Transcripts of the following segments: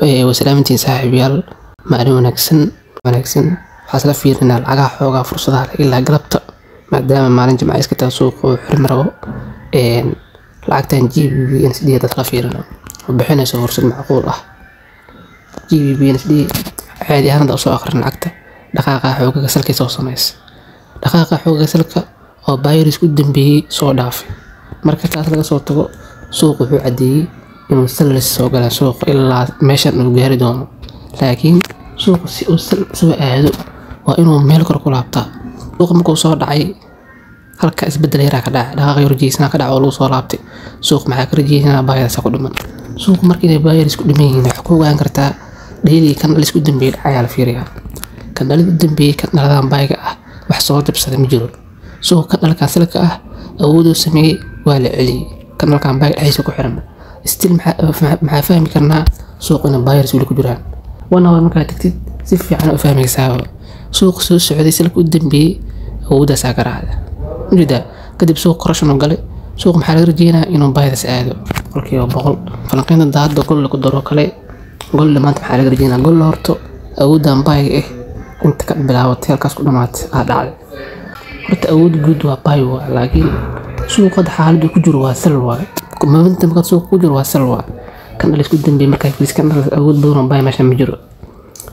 Wasalaamantiin saaxiibayaal, maalin wanaagsan wanaagsan. Waxaa isla fiirinaa lacagaha xoogaa fursadaha leh ilaa galabta, maadaama maalin Jimca iska tahay, suuqa uu xirmi rabo. Lacagtan GBP NZD hadda isla fiirino oo bixinayso fursad macquul ah. GBP NZD caadi ahaan hadda usoo akhrin lacagta, dhaqaaqa xoogaga salkay soo samaysa, dhaqaaqa xoogaga salka oo buyers u dambeeyey soo dhaafay. Marka taas laga soo tago, suuq wuxuu caddeeyey inuu sellers soo galay suuqa ilaa meeshan uu gaari doono, laakiin suuqa si uu sell soo aado waa inuu meel kor ku laabtaa. Suuqa markuu soo dhacay, halka isbedel yaraa ka dhacay, dhaqaaq yar jeesana ka dhacay oo lagu soo laabtay. Suuq maxaa ka rajeynaa? Buyers ku dhiman suuqa. Marka inay buyers ku dhiman yihiin waxaa ku ogaan kartaa daily candle isku dambeeyay dhacayaa la fiiriyaa. Candle-ada u dambeeyay, candle-adan buy-ga ah wax soo jabsaday ma jiro. Suuqa candle-kan sell-ka ah awooduu sameeyey waa la celiyey, candle-kan buy-ga dhexdiisa ku xiran. Still maxaa fahmi karnaa? Suuq ina buyers weli ku jiraan. 1 hour markaa tagtid, si fiican u fahmaysaa. Suuq soo socday, sell-ka u dambeeyey awooddaasaa garaacda ujeedaa. Kadib suuq correction oo galay. Suuq maxaa laga rajeynaa? Inuu buy-daas aado 100%. Falanqeynta daadda gold ku daro kale, gold maanta maxaa laga rajeynaa? Gold horto awooddan buy-ga ah inta ka bilaabatay halkaas ku dhamaatay aa dhacday. Horta awood guud waa buy waa, laakiin suuqada xaaladdu ku jiro waa sell waaye. Momentum markaad suuqa ku jiro waa sell waaye. Candle isku dambeeyay markaa fiirisid, candle awood badan oo buy meesha ma jiro.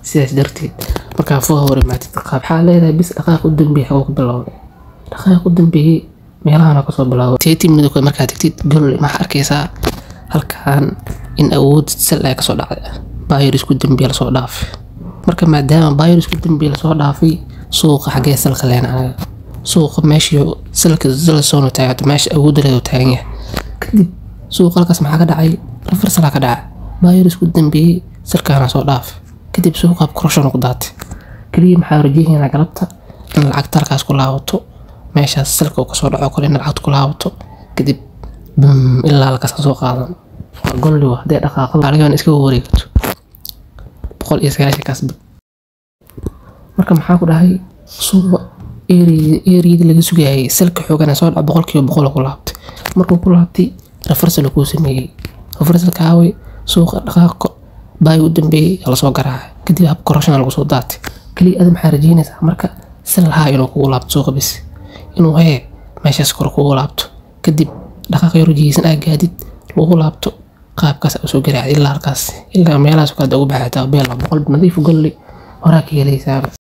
Sidaas darteed markaa 4 hour imaatid, qaab waxaa leedahay bis dhaqaaq u dambeeyay xaguu ka bilowday? Dhaqaaq u dambeeyay meelahana kasoo bilowday. 30 minute markaa tagtid gold, maxaa arkaysaa? Halkan in awood sell ay kasoo dhacday, buyer isku dambeeyay lasoo dhaafay. Marka maadaama buyer isku dambeeyay lasoo dhaafay, suuqa xagee sell-ka leen anaga? Suuqa meeshii sell-ka sell zone taagan, meesha awoodda leedu taagan yahay. Kadib suuqa halkaas maxaa ka dhacay? Reversal ka dhacay, buyer isku dambeeyay sell-kaana soo dhaafay. Kadib suuqa correction ku daatay. Kaliya maxaa rajeynaa galabta? In lacagta halkaas ku laabato, meeshaas sell-ka uu kasoo dhaco kale in lacagta ku laabato, kadib ilaa halkaas soo qaadan. Waa gold waa hadday dhaqaaqdo, waxaa laga yaabaa in iska wareegto 190 kaas. Marka maxaa ku dhahay? Suuqa area-yadii laga sugayay sell-ka xoogana soo dhac, 100% ku laabtay. Markuu ku laabtay, reversal kuu sameeyey. Reversal-ka aaway? Suuqa dhaqaaqa buy u dambeeyay lasoo garaacay, kadib hab correction lagu soo daatay. Kaliya ada maxaa rajeynaysaa? Marka sell haa inuu kugu laabto suuqa bis, inuu hee meeshaas kor kugu laabto, kadib dhaqaaq yar jeysan aa gaadid lagu laabto, qaabkaas aa usoo garaacday ilaa halkaas, ilaa meelahaas kale ugu baxataa. Beel 100 nadiif gold horaa ka helaysaa.